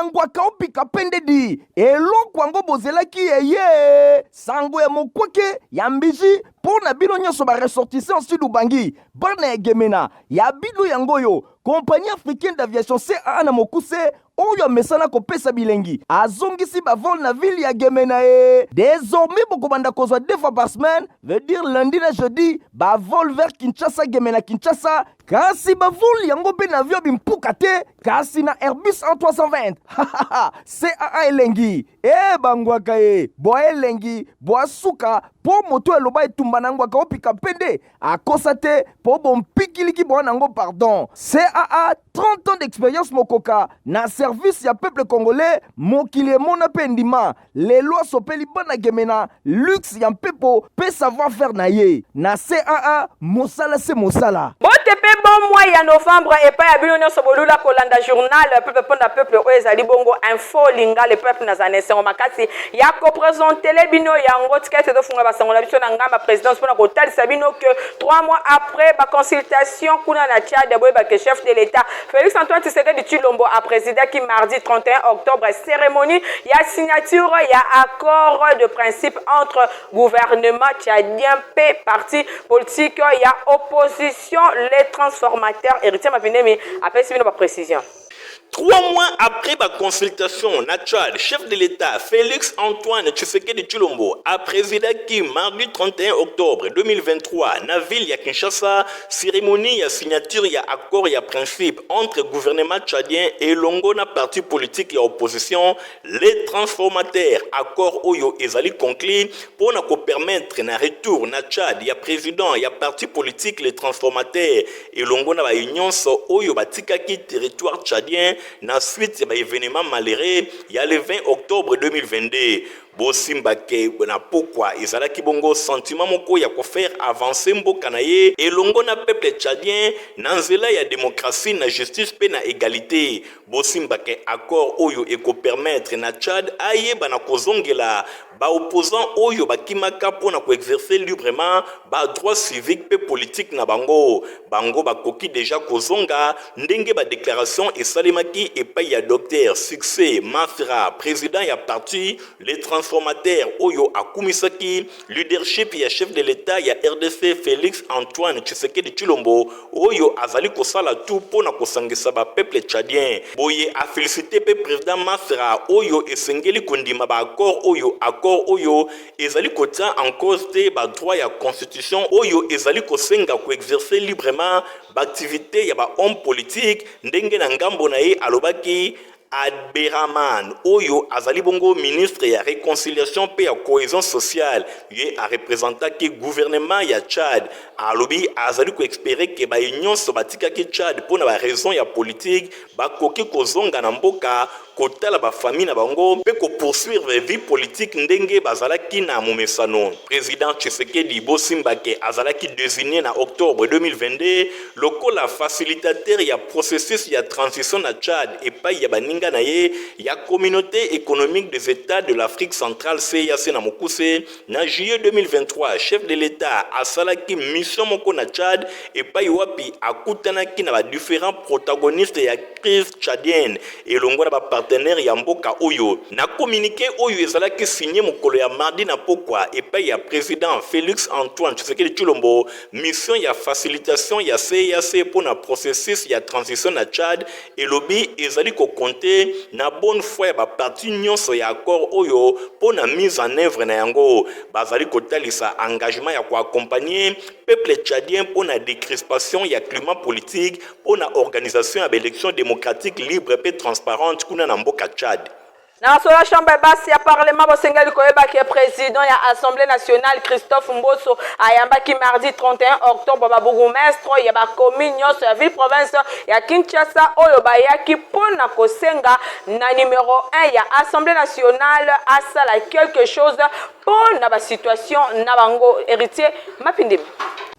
na ngwaka opika pendedi eloko yango bozelaki eye sango ya mokwake ya mbiji mpo na bino nyonso baressortissant sud ubangi bana ya gemena ya bino yango oyo Compagnie africaine d'aviation CAA na mokuse oyo amesana kopesa bilengi azongisi bavol na ville ya Gemena e désormais bokobanda kozwa deux fois par semaine, veut dire lundi na jeudi, bavol vers Kinshasa, Gemena, Kinshasa. Kasi bavol yango mpe na avion bimpuka te, kasi na Airbus A320. CAA elengi e bangwaka ye bwa elengi bwa suka mpo moto eloba etumba na ngwaka opika mpende akosa te mpo bompikiliki bwa nango pardon. CAA 30 ans d'expérience mokoka na service ya peuple congolais, mokili emona mpe ndima lelo asopeli bana gemena luxe ya mpepo mpe savoir faire na ye na CAA mosala se mosala. Bote mpe bon mois ya novembre epai ya bino nyonso bolula kolanda journal Peuple mpo na Peuple oyo ezali bongo Info Lingala Peuple. Nazala na esengo makasi ya koprésenter bino yango. Tika ete tofunga basango na biso na ngamba présidence mpona kotalisa bino ke 3 mois après baconsultation kuna na Tchad, boyebake chef de l'État Félix Antoine Tshisekedi Tshilombo aprésidaki mardi 31 octobre cérémonie ya signature ya accord de principe entre gouvernement tchadien mpe parti politique ya opposition Les Transformateurs. Héritier Mapinemi apesi bino baprécision. 3 mois après ma consultation na Tchad, chef de l'État Félix Antoine Tshisekedi Tshilombo a présidé mardi 31 octobre 2023 na ville ya Kinshasa cérémonie ya signature ya accord ya principe entre gouvernement tchadien et longo na parti politique ya opposition Les Transformateurs. Accord oyo ezali conclu pour na permettre na retour na Tchad ya président ya parti politique Les Transformateurs elongo na ba nyonso oyo batikaki territoire tchadien na suite ya baévénement malheureux ya le 20 octobre 2022. Bosimbake na pokwa ezalaki bongo sentiment moko ya kofaire avancer mboka na ye elongo na peuple tchadien na nzela ya démocratie, na justice mpe na égalité. Bosimbake accord oyo ekopermettre na Tchad ayeba na kozongela baopposant oyo bakimaka mpo na koexercer librement badroit civique mpe politique na bango. Bango bakoki deja kozonga ndenge badéclaration esalemaki epai ya Dr Succès Masra, président ya parti Les Transformateurs, oyo akumisaki leadership ya chef de l'État ya RDC Félix Antoine Tshisekedi Tshilombo, oyo azali kosala tout mpo na kosangisa bapeuple tchadien. Boye afélicité mpe président Masra, oyo esengeli kondima baaccord oyo. Accord oyo ezali kotia en cause te badroit ya constitution oyo ezali kosenga koexercer librement baactivité ya bahomme politique. Ndenge na ngambo na ye alobaki, Aberaman, oyo azali bongo ministre ya réconciliation mpe ya cohésion sociale, ye areprésentaki gouvernement ya Tchad, alobi azali koespérer ke baye nyonso batikaki Tchad mpo na baraison ya politique bakoki kozonga na mboka kotala bafamille na bango mpe kopoursuivre vie politique ndenge bazalaki na momesano. Président Tshisekedi, bosimbake azalaki désigné na octobre 2022 lokola facilitateur ya processus ya transition na Tchad epai ya baninga na ye ya Communauté économique des États de l'Afrique centrale, CEEAC na mokuse. Na juillet 2023, chef de l'État asalaki mission moko na Tchad epai wapi akutanaki na badifférents protagonistes ya crise tchadienne elongo na bapartenaire ya mboka oyo. Na communiqué oyo ezalaki signé mokolo ya mardi na pokwa epai ya président Félix Antoine Tshisekedi Tshilombo, mission ya facilitation ya CEEAC mpo na processus ya transition na Tchad elobi ezali kocompter na bonne foi ya baparti nyonso ya accord oyo mpo na mise en œuvre na yango. Bazali kotalisa engagement ya koaccompagner peuple tchadien mpo na décrispation ya climat politique, mpo na organisation ya baélection démocratique, libre mpe transparente kuna na mboka Tchad. Na masolo ya chambre basse ya parlement, bosengeli koyebaki président ya Assemblée nationale Christophe Mboso ayambaki mardi 31 octobre babourgmestre ya bacommune nyonso ya ville province ya Kinshasa oyo bayaki mpona kosenga na numéro 1 ya Assemblée nationale asala quelque chose mpo na basituation na bango. Héritier Mapindimi.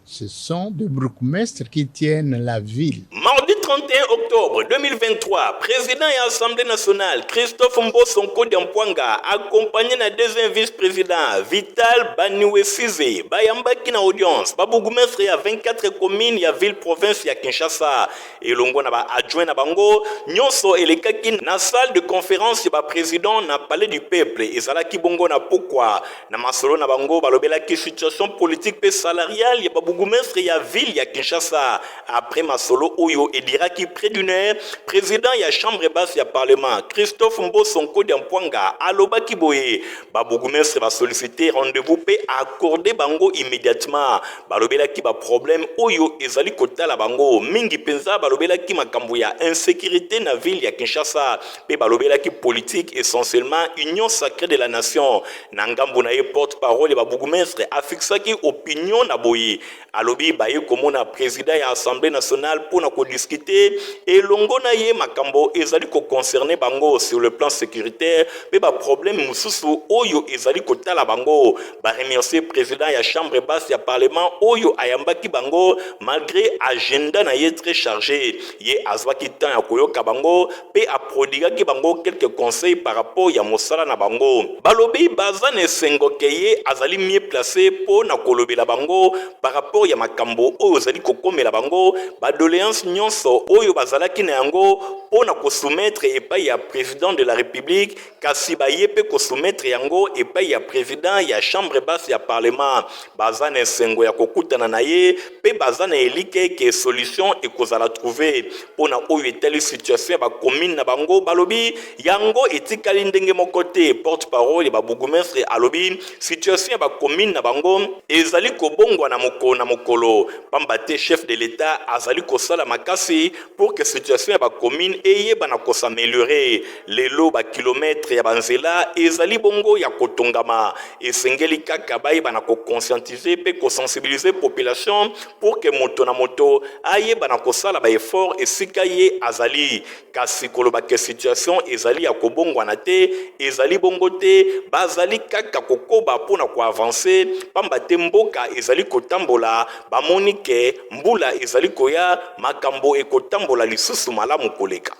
Ce sont des bourgmestres qui tiennent la ville. Mardi 31 octobre 2023, président ya Assemblée nationale Christophe Mboso Nkodia Mpwanga accompagné na deuxième vice-président Vital Baniwesize bayambaki na audience ba bourgmestre ya 24 communes ya ville province ya Kinshasa elongo na ba adjoint na bango nyonso. Elekaki na salle de conférence ya ba président na Palais du Peuple. Ezalaki bongo na pokwa. Na masolo na bango, balobelaki situation politique mpe salariale ya babourgmestre ya ville ya Kinshasa. Après masolo oyo eduraki près d'une heure, président ya chambre basse ya parlement Christophe Mboso Nkodia Mpwanga alobaki boye: babourgmestre basollicité rendez-vous mpe accordé bango immédiatement. Balobelaki baproblème oyo ezali kotala bango mingi mpenza. Balobelaki makambo ya insécurité na ville ya Kinshasa mpe balobelaki politique, essentiellement Union sacrée de la nation. Na ngambo na ye, porte-parole ya babourgmestre afixaki opinion na boye. Alobi baye komona président ya Assemblée nationale mpona kodiscuter elongo na ye makambo ezali koconcerner bango sur le plan sécuritaire mpe baproblème mosusu oyo ezali kotala bango. Baremercier président ya chambre basse ya parlement oyo ayambaki bango malgré agenda na ye très chargé. Ye azwaki temps ya koyoka bango mpe aprodigaki bango quelques conseils par rapport ya mosala na bango. Balobi baza na esengo ke ye azali mieux placé mpo na kolobela bango par rapport ya makambo oyo ezali kokomela bango. Badoléance nyonso oyo bazalaki na yango mpo na kosoumettre epai ya président de la République, kasi baye mpe kosoumettre yango epai ya président ya chambre basse ya parlement. Baza na esengo ya kokutana na ye mpe baza na elikya ke solution ekozala trouvé. Mpo na oyo etali situation ya bacommune na bango, balobi yango etikali ndenge moko te. Porte parole ya babourgmestre alobi situation ya bacommune na bango ezali kobongwana mokolo na mokolo, pamba te chef de l'État azali kosala makasi pour que situation ya bacommune eyebana kos'améliorer. Lelo bakilomètre ya banzela ezali bongo ya kotongama. Esengeli kaka bayebana koconscientiser mpe kosensibiliser population pour que moto na moto ayebana kosala baeffort esika ye azali. Kasi koloba ke situation ezali ya kobongwana te, ezali bongo te. Bazali kaka kokoba mpo na koavancer, pamba te mboka ezali kotambola. Bamoni ke mbula ezali koya, makambo ekotambola lisusu malamu koleka.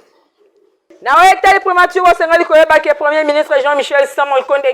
Na oyo etali primature, osengeli koyeba ke premier ministre Jean-Michel Sama Lukonde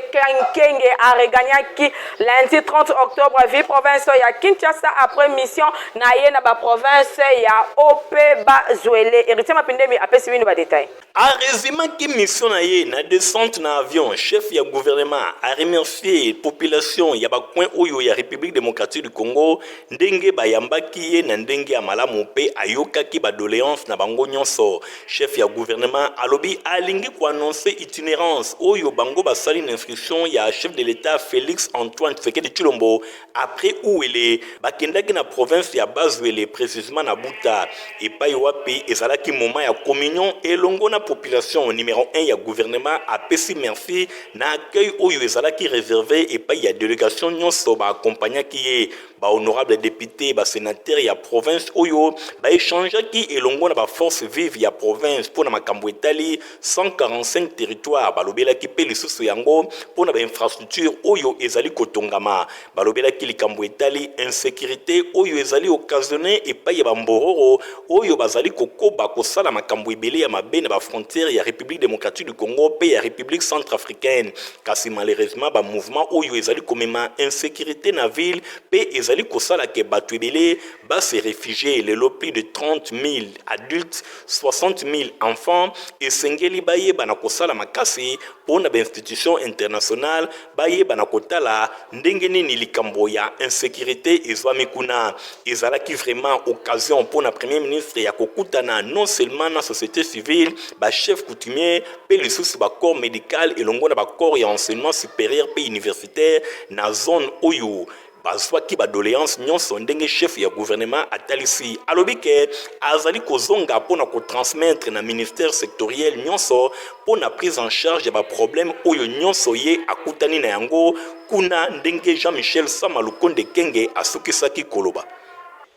Kyenge aregagnaki lundi 30 octobre ville province ya Kinshasa après mission na ye na baprovince ya op Bas-Uele. Héritier Mapindemi apesi bino badétail. Arésumaki mission na ye na descente na avion, chef ya gouvernement aremercier population ya bacoin oyo ya République démocratique du Congo ndenge bayambaki ye na ndenge ya malamu mpe ayokaki badoléance na bango nyonso. Chef ya gouvernement alobi alingi koannoncer itinérance oyo bango basali na instruction ya chef de l'État Félix Antoine Tshisekedi Tshilombo. Après Uele, bakendaki na province ya Bas-Uele, précisément na Buta, epai wapi ezalaki moment ya communion elongo na population. Numéro 1 ya gouvernement apesi merci na accueil oyo ezalaki réservé epai ya délégation nyonso baakompagnaki ye, bahonorable député, basénateur ya province oyo baéchangeaki elongo na baforce vive ya province mpo na makambo etali 145 territoire. Balobelaki mpe lisusu yango mpo na bainfrastructure oyo ezali kotongama. Balobelaki likambo etali insécurité oyo ezali occasionné epai ya bambororo oyo bazali kokoba kosala makambo ebele ya mabe na bafrontière ya République démocratique du Congo mpe ya République centrafricaine. Kasi malheureusement, bamouvement oyo ezali komema insécurité na ville mpe ezali kosala ke bato ebele base réfugier. Lelo plus de 30 000 adultes, 60 000 enfants. Esengeli bayeba na kosala makasi mpo na bainstitution internationale bayeba na kotala ndenge nini likambo ya insécurité ezwami kuna. Ezalaki vraiment occasion mpo na premier ministre ya kokutana non seulement na société civile, bachef coutumier mpe lisusu bacorps médical elongo na bacorps ya enseignement supérieur mpe universitaire na zone oyo bazwaki badoléance nyonso. Ndenge chef ya gouvernement atalisi, alobi ke azali kozonga mpo na kotransmettre na ministère sectoriel nyonso mpo na prise en charge ya baproblème oyo nyonso ye akutani na yango kuna. Ndenge Jean-Michel Sama Lukonde Kyenge asukisaki koloba.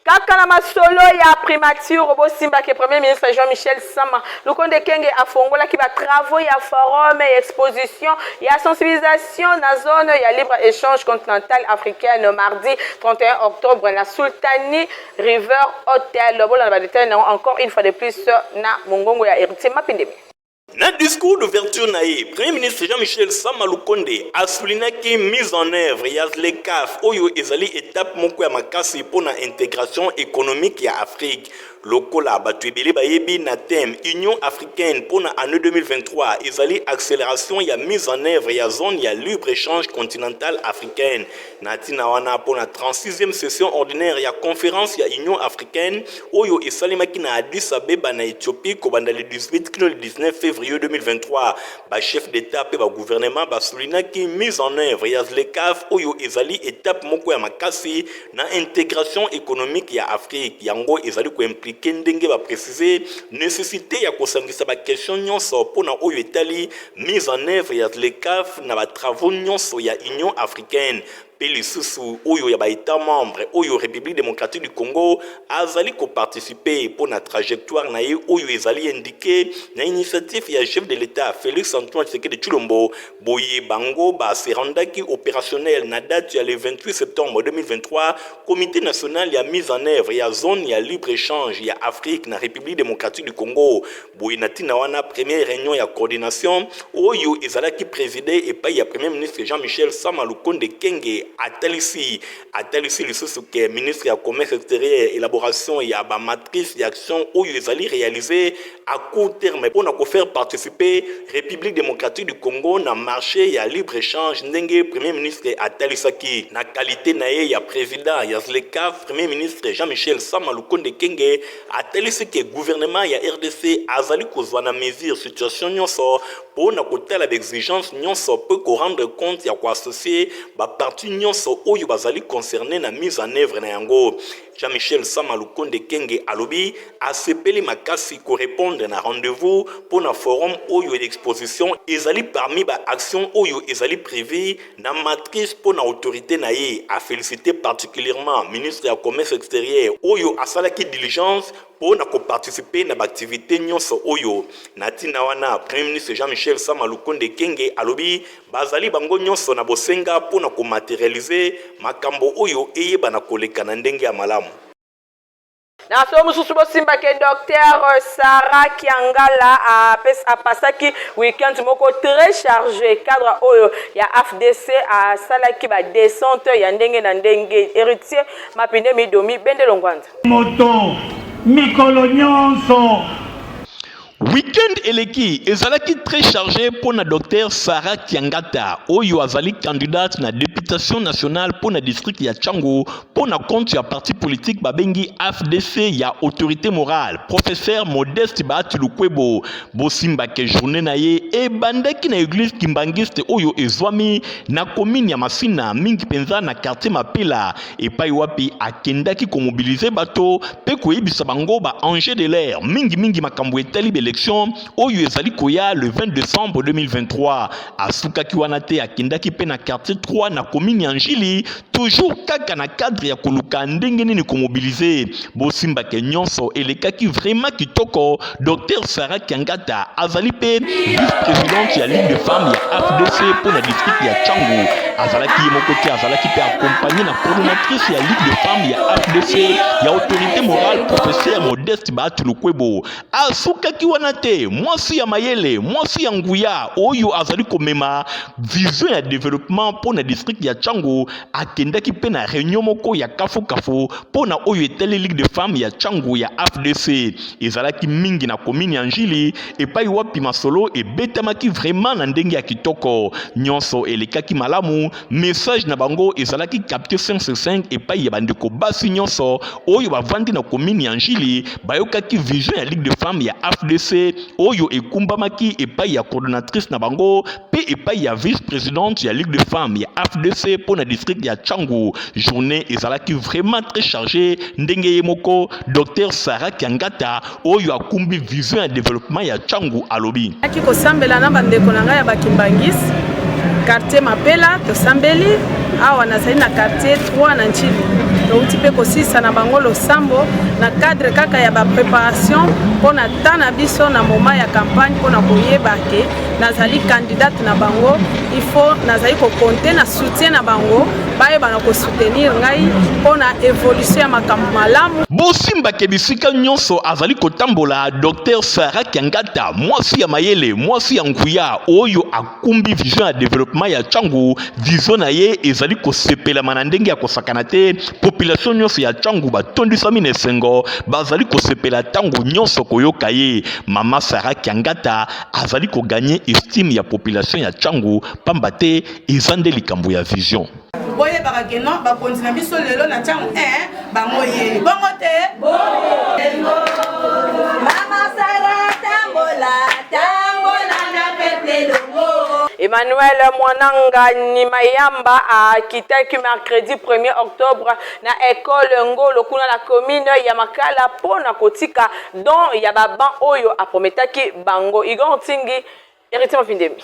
Kaka na masolo ya primature, bosimba ke Premier ministre Jean-Michel Sama Lukonde Kenge afongolaki ba travaux ya forum et exposition ya sensibilisation na zone ya libre échange continentale africaine mardi 31 octobre na Sultani River Hotel. Bolanda ba détails na encore une fois de plus na mongongo ya Héritier Mapindemi. Na discours d'ouverture na ye, Premier ministre Jean-Michel Sama Lukonde asoulignaki mise en œuvre ya ZLECAf oyo ezali etape moko ya makasi mpo na intégration économique ya Afrique. Lokola bato ebele bayebi na thème Union africaine mpo na année 2023 ezali accélération ya mise en œuvre ya zone ya libre-échange continentale africaine. Na ntina wana, mpo na 36e session ordinaire ya conférence ya Union africaine oyo esalemaki na Addis Abeba na Ethiopie kobanda le 18 kino le 19 février 2023, bachef d'État mpe bagouvernement basoulignaki mise en œuvre ya ZLECAf oyo ezali étape moko ya makasi na intégration économique ya Afrique. Yango ezali koimpliquer, ndenge baprécise, nécessité ya kosangisa baquestion nyonso mpo na oyo etali mise en œuvre ya ZLECAf na batravaux nyonso ya Union africaine mpe lisusu oyo ya baétat membre oyo République démocratique du Congo azali koparticiper mpo na trajectoire na ye oyo ezali indiqué na initiative ya chef de l'État Félix Antoine Tshisekedi Tshilombo. Boye bango base rendaki opérationnel na date ya le 28 septembre 2023 comité national ya mise en œuvre ya zone ya libre échange ya Afrique na République démocratique du Congo. Boye na ntina wana, première réunion ya coordination oyo ezalaki présidé epai ya Premier ministre Jean-Michel Sama Lukonde Kenge. Atalisi lisusu ke ministre ya Commerce extérieur, élaboration ya bamatrice ya action oyo ezali réalisé à court terme mpona kofaire participer République démocratique du Congo na marché ya libre échange. Ndenge Premier ministre atalisaki na qualité na ye ya président ya ZLECAf, Premier ministre Jean-Michel Sama Lukonde Kenge atalisi ke gouvernement ya RDC azali kozwa na mesure situation nyonso mpo na kotala baexigence nyonso mpe korendre compte ya koassocier baparti nyonso oyo bazali concerné na mise en œuvre na yango. Jean-Michel Sama Lukonde Kenge alobi asepeli makasi korépondre na rendez-vous mpo na forum oyo exposition ezali parmi baaction oyo ezali prévu na matrice mpo na autorité na ye. Afélicité particulièrement ministre ya Commerce extérieur oyo asalaki diligence mpo na koparticiper na baaktivité nyonso oyo. Na ntina wana, Premier ministre Jean-Michel Sama Lukonde Kenge alobi bazali bango nyonso na bosenga mpo na komatérialiser makambo oyo eyebana koleka na ndenge ya malamu. Na so mosusu, bosimbaki Dr Sara Kiangala apasaki weekend moko très chargé. Cadre oyo ya AFDC asalaki badescente ya ndenge na ndenge. Héritier Mapinde Midomi Bendelo Ngwanza. Moto mikolo nyonso. Weekend eleki ezalaki très chargé mpo na Dr Sarah Kiangata oyo azali candidate na députation nationale mpo na district ya Tshangu mpo na compte ya parti politique babengi AFDC ya autorité morale professeur Modeste Bahati Lukwebo. Bosimbake journée na ye ebandaki na église kimbangiste oyo ezwami na commune ya Masina, mingi mpenza na quartier Mapela, epai wapi akendaki komobiliser bato mpe koyebisa bango baenjeu de l'heure, mingimingi makambo etali baélection oyo ezali koya le 20 décembre 2023. Asukaki wana te, akendaki mpe na quartier 3 na commune ya Njili, toujours kaka na cadre ya koluka ndenge nini komobiliser. Bosimbake nyonso elekaki vraiment kitoko. Dr Sarah Kiangata azali mpe vice-présidente ya Ligue de femmes ya AFDC mpo na district ya Tshangu. Azalaki ye moko te, azalaki mpe accompagné na coordonnatrice ya Ligue de femmes ya AFDC ya autorité morale professeur Modeste Bahati Lukwebo. Asukaki wana te, mwasi ya mayele, mwasi ya nguya oyo azali komema vision ya développement mpo na district ya Tshangu, akendaki mpe na réunion moko ya kafukafu mpo na oyo etali Ligue de femmes ya Tshangu ya AFDC. Ezalaki mingi na commune ya Njili, epai wapi masolo ebetamaki vraiment na ndenge ya kitoko. Nyonso elekaki malamu. Message na bango ezalaki capté 5 epai ya bandeko basi nyonso oyo bavandi na commune ya Njili. Bayokaki vision ya Ligue de femmes ya AFDC oyo ekumbamaki epai ya coordonnatrice na bango mpe epai ya vice-présidente ya Ligue de femmes ya AFDC mpo na district ya Tshangu. Journée ezalaki vraiment très chargé, ndenge ye moko Dr Sarah Kiangata oyo akumbi vision ya développement ya Tshangu alobi. Aki kosambela na bandeko na ngai ya bakimbangisi, quartier Mapela. Tosambeli awa, nazali na quartier 3 na Njili. Touti mpe kosilisa na bango losambo na cadre kaka ya bapreparation mpo na temps na biso na moment ya campagne, mpo na koyeba ke nazali candidate na bango, il faut nazali kocompter na soutien na bango, bayeba na kosoutenir ngai mpo na évolution ya makambo malamu. Bosimbake bisika nyonso azali kotambola, Dr Sarah Kiangata, mwasi ya mayele, mwasi ya nguya oyo akumbi vision ya developpement ya Tshangu. Vision na ye ezali kosepelama na ndenge ya kosakana te. Population nyonso ya Tshangu batondisami na esengo, bazali kosepela ntango nyonso koyoka ye. Mama Sarah Kiangata azali koganye estime ya population ya Tshangu, pamba te eza nde likambo ya vision. Boyebaka ke non, bakonzi na biso lelo na ntango 1 bango ye bongo te. Mama Sara, tambola tambola na peuple longo. Emmanuel Mwanangani Mayamba akitaki mercredi 1er octobre na école Ngolo kuna na commune ya Makala mpo na kotika don ya babancs oyo aprometaki bango. Igor Ntingi, Héritier Mafindemi.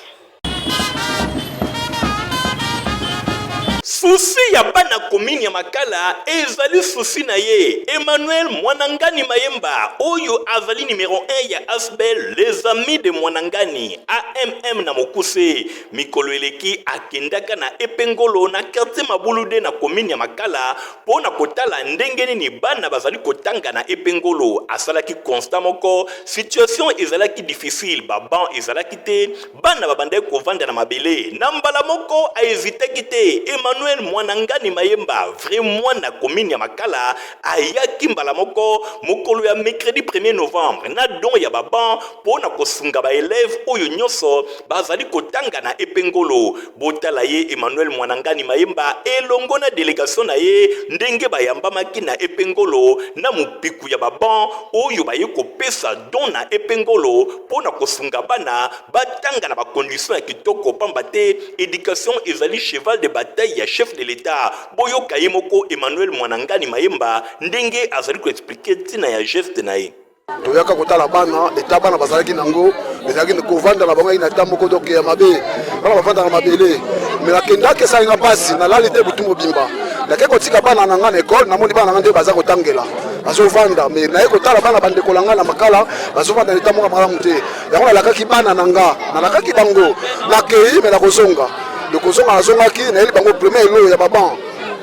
Souci ya bana commune ya Makala ezali souci na ye Emmanuel Mwanangani Mayemba oyo azali numero 1 ya Asbel Les Amis de Mwanangani AMM na mokuse. Mikolo eleki akendaka na Epengolo na quartier Mabulude na commune ya Makala mpo na kotala ndenge nini bana bazali kotanga na Epengolo. Asalaki constat moko, situation ezalaki difficile, ba bancs ezalaki te, bana babandaki kovanda na mabele. Na mbala moko ahesitaki te, Emmanuel Mwanangani Mayemba, vrai mwana commune ya Makala, ayaki mbala moko mokolo ya mercredi 1er novembre na don ya ba bancs mpo na kosunga ba elèves oyo nyonso bazali kotanga na Epengolo. Botala ye Emmanuel Mwanangani Mayemba elongo na delegation na ye ndenge bayambamaki na Epengolo na mopiku ya ba bancs oyo baye kopesa don na Epengolo mpo na kosunga bana batanga na ba conditions ya kitoko, pamba te education ezali cheval de bataille ya chef de l'Etat. Boyoka ye moko Emmanuel Mwanangani Mayemba ndenge azali ko expliquer ntina ya geste na ye. Toyaka kotala bana, eta bana bazalaki nango, ezalaki kovanda na bango na eta moko donc ya mabe, bana bavanda na mabele. Me nakendaki, esali nga mpasi, nalali te butu mobimba. Nake kotika bana na nga na ekole, namoni bana na nga nde baza kotangela, bazovanda. Me naye kotala bana bandeko na nga na Makala, bazovanda na eta moko malamu te. Yango nalakaki bana na nga, nalakaki bango nakei, me nakozonga. Nakozonga, nazongaki, nayeli bango premier elo ya baban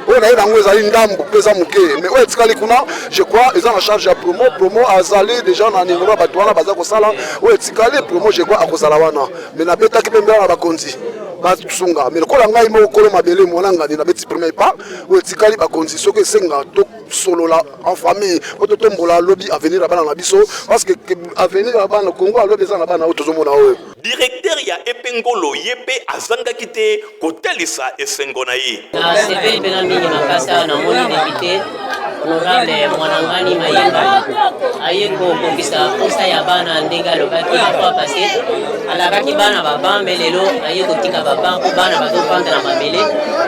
oyo naye nango, ezali ndambu mpe eza moke, mais oyo etikali kuna, je crois eza na charge ya promo. Promo azali déjà na nimero ya bato wana baza kosala oyo etikali. Promo, je crois akozala wana. Mais nabetaki mpe mbela na bakonzi basunga, mais lokola ngai moko kolo mabele Mwanangani nabeti premier pas, oyo etikali bakonzi, soki esenga tosolola en famille po totombola lobi avenir ya bana na biso, parce que avenir ya bana Kongo alobi eza na bana oyo tozomona oyo. Directeur ya Epengolo ye mpe azangaki te kotalisa esengo na ye. Nasepeli mpena mingi makasi awa namoni député honorable Mwanangani Mayemba aye kokokisa posa ya bana ndenge alobaki la fois passée. Alakaki bana babancs, mais lelo aye kotika babancs mpo bana bazofanda na mabele.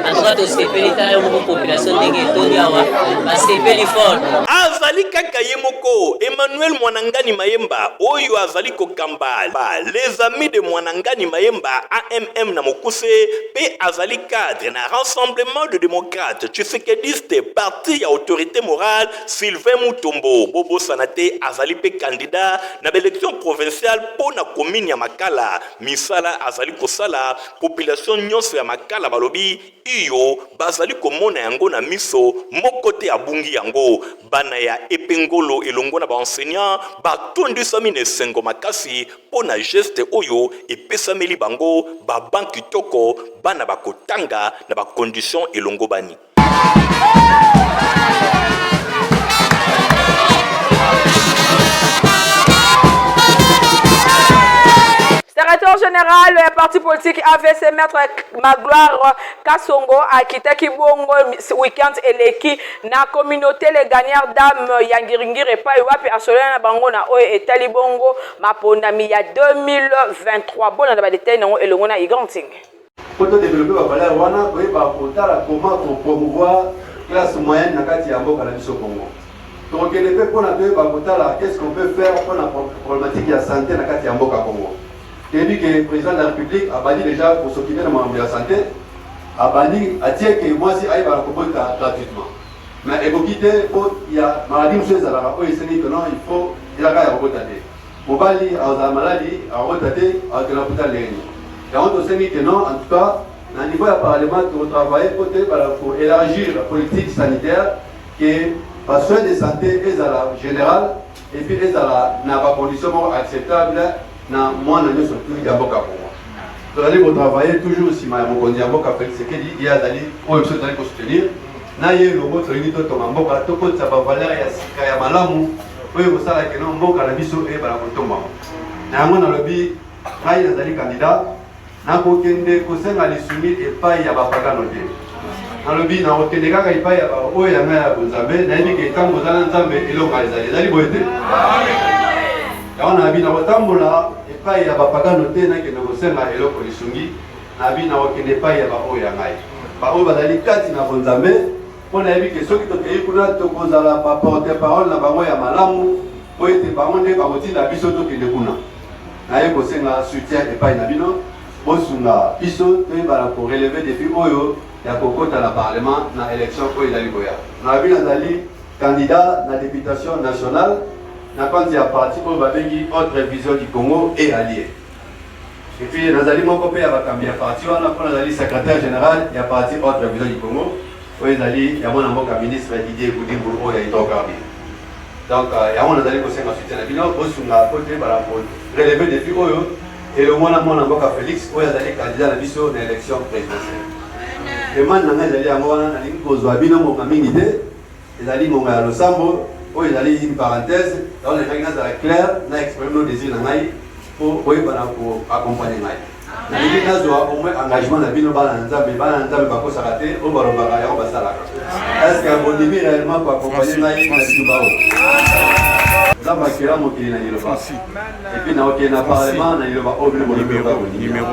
En tout cas tosepeli. Tala yo moko population ndenge etondi awa, basepeli fort. Azali kaka ye moko Emmanuel Mwanangani Mayemba oyo azali kokamba Les Amis de Mwanangani Mayemba AMM na mokuse, mpe azali cadre na Rassemblement de démocrates tshisekediste, parti ya autorité morale Sylvain Mutombo. Bobosana te, azali mpe candidat na baélection provinciale mpo na commune ya Makala. Misala azali kosala, population nyonso ya Makala balobi iyo, bazali komona yango na miso, moko te abungi yango. Bana ya Epengolo elongo na baenseignant batondisami na esengo makasi mpo na geste oyo epesameli bango, babancs kitoko, bana bakotanga na bacondition elongobani. Secrétaire général ya parti politique AVC, maître Magloire Kasongo, akitaki bongo weekend eleki na communauté Les Gagneurs d'âme ya Ngiringiri, epai wapi asolana na bango na oyo etali bongo mapondami ya 2023. Bolanda badetail nango elongo na Igor Ntingi. Po todévelopper bavaleur wana, koyeba kotala comment kopromouvoir classe moyenne na kati ya mboka na biso Congo. Tokokende mpe mpona toyeba kotala qu'est-ce qu'on peut faire mpona problématique ya santé na kati ya mboka Congo. Toyebi ke président de la République abandi déjà kos'occuper na makambo ya santé, abandi atie ke mwasi ayebaka kobota gratuitement. Mais ekoki te po ya maladie mosusu ezalaka oyo esengi que non il faut ezalaka ya kobota te. Mobali akozala maladi akobota te akokende hôpital ndenge nini? Yango tosengi que non en tout cas na niveau ya parlement toko travailler po toyebana ko élargir politique sanitaire que ba soins de santé ezala général et puis ezala na ba conditions moko acceptable na mwana nyonso tu ya mboka Congo. Tozali ko travailler toujours nsima ya mokonzi ya mboka Felix Tshisekedi, ye azali oyo biso tozali ko soutenir na ye elongo. Tolingi totonga mboka, tokotisa ba valeur ya sika ya malamu oyo ekosala que non mboka na biso eyebana kotombama. Na yango nalobi ngai nazali candidat, nakokende kosenga lisungi epai ya bapagano te. Nalobi nakokende kaka epai ya baoyo ya ngai ya bonzambe. Nayebi ke ntango oza na Nzambe elonga ezali, ezali boye te? Yango nalobi nakotambola epai ya bapagano te, nakende kosenga eloko lisungi. Nalobi nakokende epai ya baoyo ya ngai, baoyo bazali kati na bonzambe, mpo nayebi ke soki tokei kuna tokozala ba porte parole na bango ya malamu, mpo ete bango nde bakotinda biso tokende kuna. Naye kosenga soutien epai na bino, bosunga biso toyebana ko relever defi oyo ya kokota na parlement na election oyo ezali koya. Nalobi nazali candidat na deputation nationale na compte ya parti oyo babengi Autre Vision du Congo et Alliés. Et puis nazali moko mpe ya bakambi ya parti wana mpo nazali secrétaire général ya parti Autre Vision du Congo oyo ezali ya mwana mboka ministre Didier Budimbu oyo ya hydrocarbures. Donc yango nazali kosenga soutien na bino, bosunga mpo toyebana ko relever defi oyo elongo na mwana mboka Felix oyo azali candidat na biso na election présidentielle. Demande na ngai ezali yango wana, nalingi kozwa bino ngonga mingi te, ezali ngonga ya losambo oyo ezali une parenthèse. Yango nalingaki nazala clair na exprimer no désir na ngai mpo boyebana ko accompagner ngai. Nalingi nazwa au moins engagement na bino bana na Nzambe. Bana na Nzambe bakosaka te, oyo balobaka yango basalaka. Est-ce que bondimi réellement ko accompagner ngai na bitumba oyo? Nzambe akela mokili na liloba, et puis naokende na parlement na liloba oyo bino bolobi lokola bondimi. En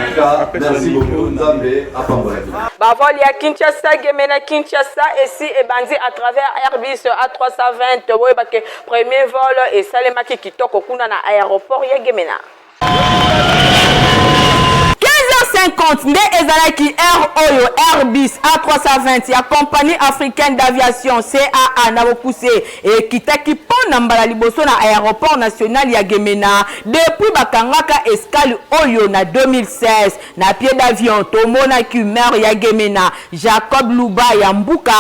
tout cas, merci beaucoup, Nzambe apambola bino. Bavol ya Kinshasa Gemena Kinshasa esi ebandi à travers Airbus A320. Boyeba ke premier vol esalemaki kitoko kuna na aéroport ya Gemena. 15h50 nde ezalaki heure oyo Airbus A320 ya Compagnie africaine d'aviation CAA na bokuse ekitaki mpo na mbala liboso na aeroport national ya Gemena depuis bakangaka escale oyo na 2016. Na pied d'avion tomonaki maire ya Gemena Jacob Luba ya Mbuka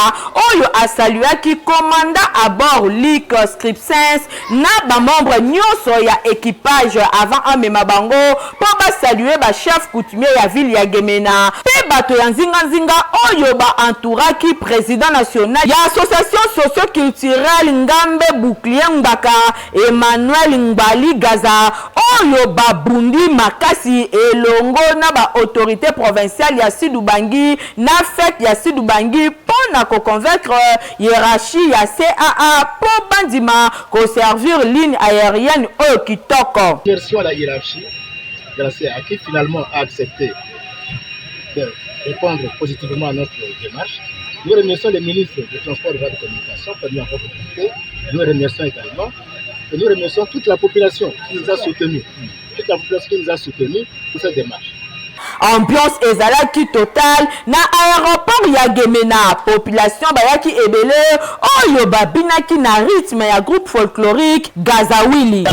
oyo a saluaki commandant à bord Luc Scripsens na ba membres nionso ya equipage avant amema bango mpo ba saluer ba chefs coutumiers ya ville ya Gemena mpe bato ya nzinga nzinga oyo ba entouraki president national ya association socio-culturelle Ngambe Bouclier Ngbaka Emmanuel Ngbali Gaza oyo babundi makasi elongo na ba autorites provinciales ya Sud-Ubangi na fete ya Sud-Ubangi mpo na ko convaincre hierarchie ya CAA mpo bandima ko servir ligne aerienne oyo kitoko. Remercions la hiérarchie de la CAA qui finalement a accepté de répondre positivement à notre démarche. Nous remercions le ministre des Transports et de la Communication qui nous a contacté. Nous remercions également. Et nous remercions toute la population qui nous a soutenus. Toute la population qui nous a soutenus pour cette démarche. Ambiance ezalaki total na aeroport ya Gemena, population bayaki ebele oyo babinaki na rythme ya groupe folklorique Gazawili.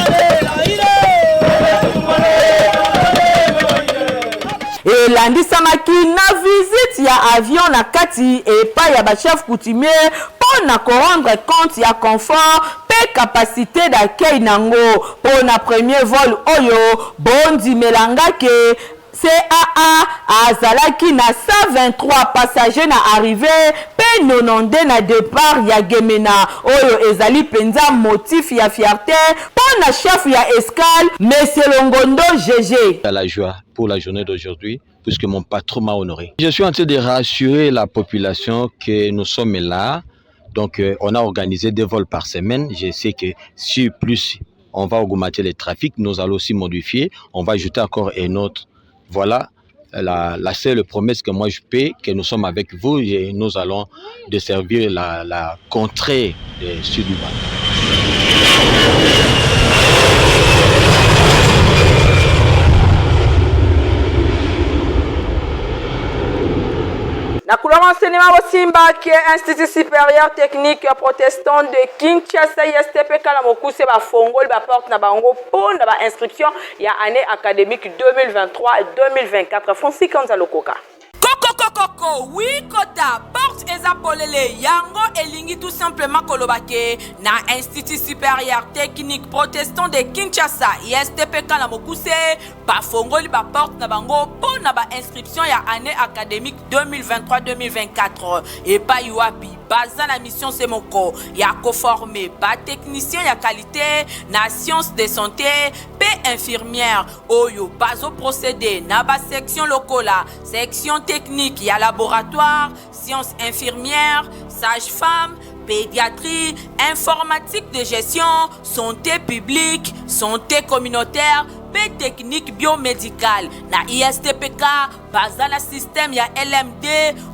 Elandisamaki na visite ya avion na kati epai ya ba chefs coutumiers mpo na ko rendre compte ya confort mpe capacite d'accueil nango mpo na premier vol oyo. Bondimela nga ke CAA azalaki na 123 passagers na arrivee mpe 92 na depart ya Gemena, oyo ezali mpenza motif ya fierte mpo na chef ya escale, Monsieur Longondo GG. À la joie pour la journée d'aujourd'hui puisque mon patron m'a honoré. Je suis en train de rassurer la population que nous sommes là. Donc, on a organisé 2 vols par semaine. Je sais que si plus on va augmenter le trafic, nous allons aussi modifier. On va ajouter encore un autre. Voilà la seule promesse que moi je paie, que nous sommes avec vous et nous allons desservir la contrée de Sud-Ubangi. Na couloir enseignement bosimba ke Institut supérieur technique protestant de Kinshasa ISTPK na mokuse bafongoli ba porte na bango mpo na ba inscription ya année académique 2023-2024. Francis Kanza Lokoka. Kokokokoko, oui kota, porte eza polele, yango elingi tout simplement koloba ke na Institut supérieur technique protestant de Kinshasa ISTPK na mokuse bafongoli ba porte na bango mpo na ba inscription ya année académique 2023-2024 epai wapi baza na mission se moko ya koforme ba technicien ya qualité na science de santé mpe infirmière oyo bazo procéder na ba section lokola section technique ya laboratoire, science infirmière, sage-femme, pédiatrie, informatique de gestion, santé publique, santé communautaire mpe technique biomédicale. Na ISTPK baza na système ya LMD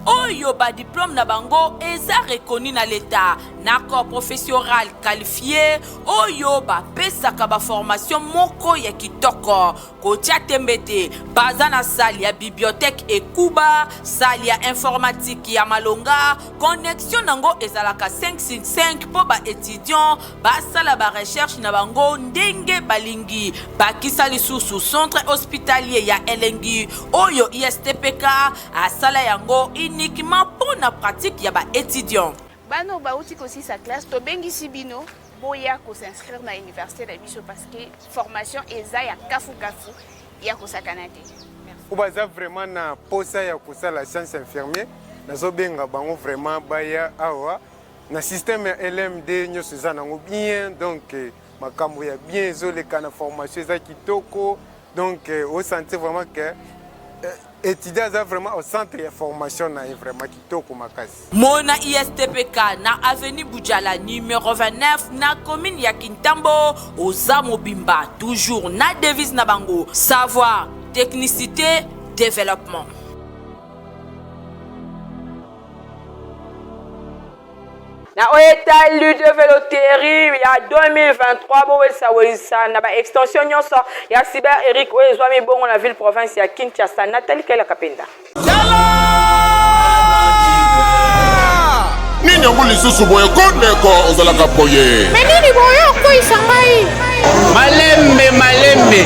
oyo ba diplôme na bango eza reconnu na l'État na corps professoral qualifié oyo bapesaka ba formation moko ya kitoko. Kotia tembe te, baza na salle ya bibliothèque ekuba, salle ya informatique ya malonga, connexion nango ezalaka 5 sur 5 mpo ba étudiants basala ba recherche na bango ndenge balingi. Bakisa lisusu centre hospitalier ya elengi oyo ISTPK asala yango uniquement mpo na pratique ya ba étudiants. Bana oyo bauti kosilisa classe, tobengisi bino boya kos'inscrire na université na biso parce que formation eza ya kafukafu ya kosakana te. Oyo baza vraiment na posa ya kosala science infirmier, nazobenga bango vraiment baya awa na système ya LMD, nyonso eza nango bien. Donc makambo ya bien ezoleka na formation, eza kitoko. Donc osentir vraiment que étudiant aza vraiment au centre ya formation na ye, vraiment kitoko makasi. Mona ISTPK na avenue Budjala numéro 29 na commune ya Kintambo, oza mobimba toujours na devise na bango savoir, technicité, développement. Na oyo etali de veloterie ya 2023, bowelisawelisa na baextension nyonso ya cyber Eric oyo ezwami bongo na ville province ya Kinshasa. Nathalie Kaila Kapenda. Nini yango lisusu boye ko ndeko, ozalaka boye? Me nini boye okweyisa ngai? Malembe malembe.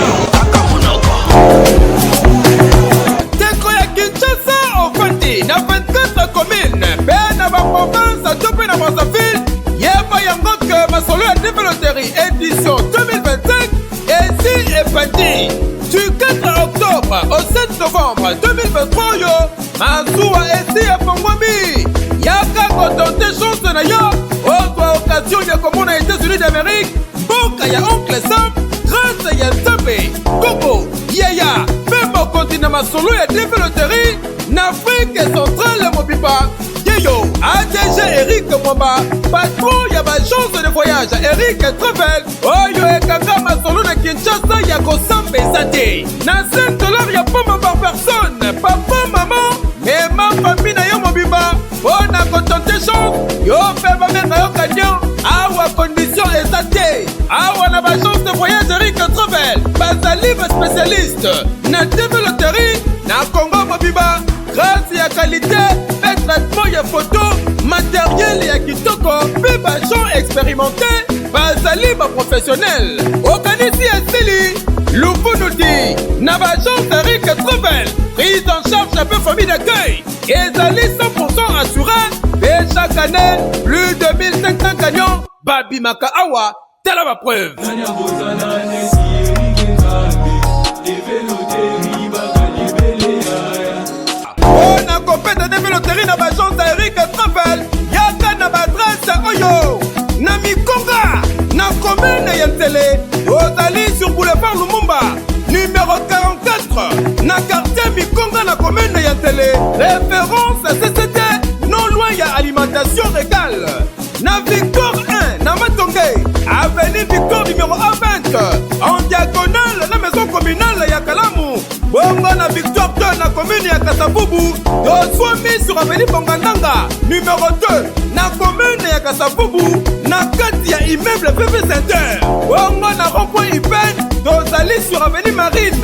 Ndeko ya Kinshasa, ofandi na 24 commune mpe na baprovince to mpe na Brazzaville, yeba yango ke masolo ya develoterie édition 2025 esi ebandi du 4 octobre au 7 novembre 2023. Oyo masuwa esi efongwami, yaka kotenter chance na yo, ozwa occasion ya komona États-Unis d'Amérique, mboka ya oncle Sam, grâce ya Nzambe koko yaya mpe mokonzi na masolo ya develoterie na Afrique centrale mobimba. Yeyo ADG Eric Mwamba, patron ya baagence de voyage Eric Travel, oyo ekanga masolo na Kinshasa ya kosamba eza te na 5 $ ya pamba par personne. Papa, mama, mema famille na yo mobimba mpo na kotenter chance yo mpe babenga yo camion. Awa condition eza te. Awa na baagence de voyage Eric Travel, bazali baspécialiste na TV loterie na Congo mobimba, grâce ya qualité mpe traitement ya photo, matériel ya kitoko mpe baagent expérimenté, bazali baprofessionnel. Okanisi esili luvunu ti na baagence Eric Travel, prise en charge mpe famille d'accueil ezali 100% assuré, mpe chaque année plus de 1500 camions babimaka awa. Tala bapreuve. Mpo na kopeta DV loterie na baagence ya Eric Travel, yaka na baadresse oyo: na Mikonga, na commune ya Nsele, ozali sur boulevard Lumumba numéro 44, na quartier Mikonga, na commune ya Nsele, référence CCT, non loin ya alimentation régale. Na Victoire 1, na Matonge, avenue Victoire numéro A20, en diagonale na maison communale ya Kalamu. Bongo na Victoire 2, na commune ya Kasavubu, tozwami sur avenue Bongandanga numéro 2, na commune ya Kasavubu, na kati ya immeuble PP Center. Bongo na rond-point Ipen, tozali sur avenue Marine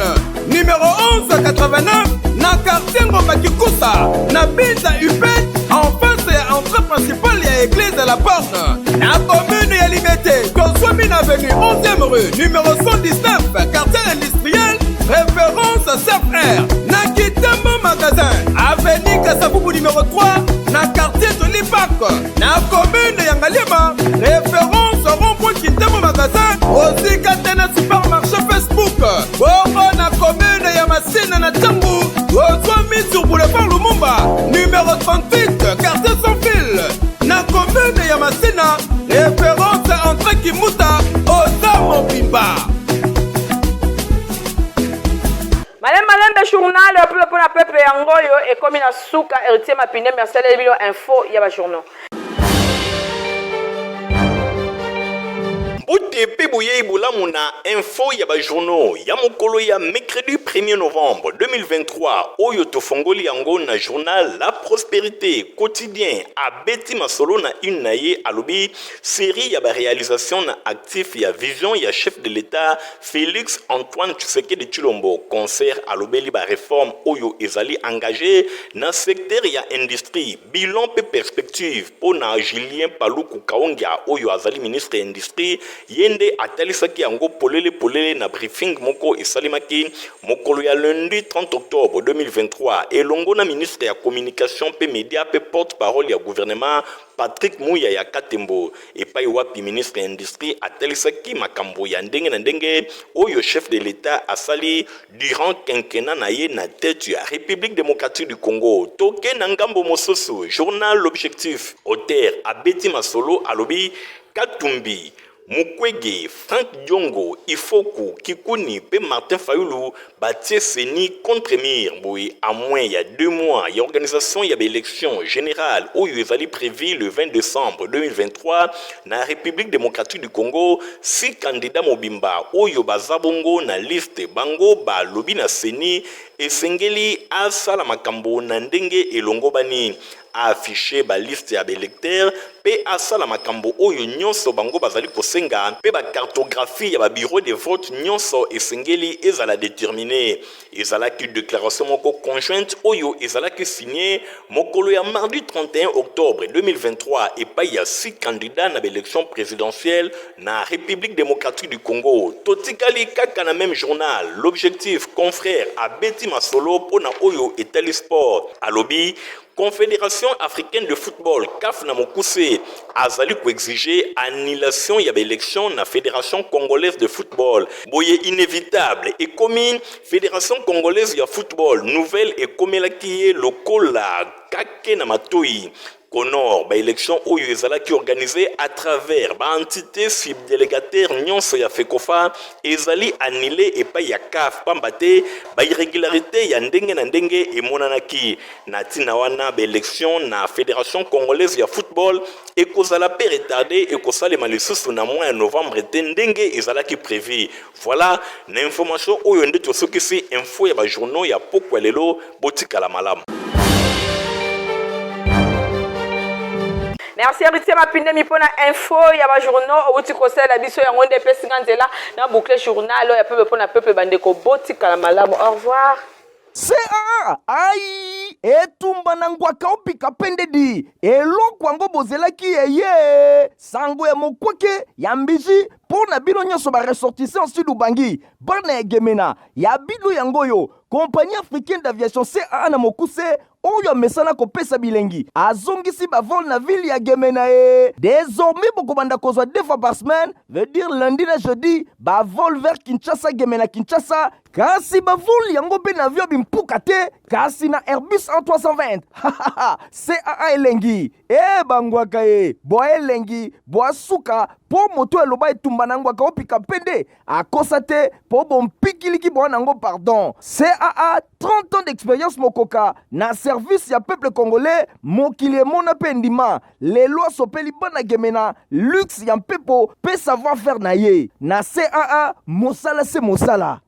numéro 1189, na quartier Ngomba Kikusa, na Binza UP. de la Borne. Na commune ya Limete, tozwami na avenue 11e rue numéro 119, quartier industriel, référence CFR. Na Kitambo magasin, avenue Kasavubu numéro 3, na quartier Joli Park. Na commune ya Ngaliema, référence rond-point Kitambo magasin, osika te na supermarché Facebook. Bongo na commune ya Masina na Tshangu, tozwami sur boulevard Lumumba, numéro 38, quartier sans fil. Na commune ya Masina, référence entrée Kimuta, oza mobimba. Malembe malembe journal ya peuple mpona peuple yango oyo ekomi na suka. Héritier Mapinde asaleli bino info ya bajournaux. Mbote mpe boyei bolamu na info ya bajournaux ya mokolo ya mercredi 1er novembre 2023 oyo tofongoli yango na journal La Prospérité quotidien. Abeti masolo na une na ye, alobi série ya baréalisation na actif ya vision ya chef de l'État Félix Antoine Tshisekedi Tshilombo. Concert alobeli baréforme oyo ezali engagé na secteur ya industrie, bilan mpe perspective. Mpo na Julien Paluku Kaongia oyo azali ministre ya industrie, ye nde atalisaki yango polele polele na briefing moko esalemaki mokolo ya lundi 30 octobre 2023 elongo na ministre ya communication mpe média mpe porte-parole ya gouvernement Patrick Muyaya Katembo, epai wapi ministre ya industrie atalisaki makambo ya ndenge na ndenge oyo chef de l'État asali durant quinquennat na ye na tête ya République démocratique du Congo. Toke na ngambo mosusu, journal L'Objectif, auteur abeti masolo, alobi Katumbi, Mukwege, Frank Diongo, Ifoku, Kikuni mpe Martin Fayulu batie CENI contre mur. Boye à moins ya 2 mois ya organisation ya baélection générale oyo ezali prévu le 20 décembre 2023 na République démocratique du Congo, six candidats mobimba oyo baza bongo na liste, bango balobi na CENI esengeli asala makambo na ndenge elongobani, aaffiche baliste ya baélecteur mpe asala makambo oyo nyonso bango bazali kosenga, mpe bacartographie ya babureau de vote nyonso esengeli ezala déterminé. Ezalaki déclaration moko conjointe oyo ezalaki signé mokolo ya mardi 31 octobre 2023 epai ya six candidats na baélection présidentielle na République démocratique du Congo. Totikali kaka na même journal L'Objectif, confrère abeti masolo mpo na oyo etali sport, alobi Confédération africaine de football, CAF na mokuse, azali koexige annulation ya baélection na Fédération congolaise de football. Boye inévitable ekomi Fédération congolaise ya football, nouvelle ekomelaki ye lokola kake na matoi. Honor baélection oyo ezalaki organisé à travers baentité subdélégataire nyonso ya FECOFA ezali annulé epai ya CAF, pamba te bairrégularité ya ndenge na ndenge emonanaki. Na ntina wana, baélection na Fédération congolaise ya football ekozala mpe retardé, ekosalema lisusu na mois ya novembre te ndenge ezalaki prévu. Voilà, na information oyo nde tosukisi info ya bajournaux ya pokwa lelo. Botikala malamu. Merci Héritier Mapindemi mpona info ya bajournaux outi kosalela biso. Yango nde epesinga nzela na boucle journal oyo ya peuple mpona peuple. Bandeko, botikala malamu, au revoir. Caa ai etumba na ngwaka opika pende di eloko yango bozelaki eye sango ya mokwake ya mbiji mpo na bino nyonso baressortissant Sud Ubangi, bana ya Gemena ya bino. Yango oyo Compagnie africaine d'aviation, CAA na mokuse, oyo amesana kopesa bilengi, azongisi bavol na ville ya Gemena. E désormais bokobanda kozwa deux fois par semaine, veut dire lundi na jeudi, bavol vers Kinshasa, Gemena, Kinshasa. Kasi bavol yango mpe na avion bimpuka te, kasi na Airbus A320. CAA elengi e bangwaka ye bwa elengi bwa suka mpo moto eloba etumba na ngwaka opika mpe akosa te mpo bompikiliki bwa nango. Pardon, CAA, 30 ans d'expérience mokoka na service ya peuple congolais. Mokili emona mpe ndima lelo asopeli bana Gemena luxe ya mpepo mpe savoir faire na ye. Na CAA, mosala se mosala.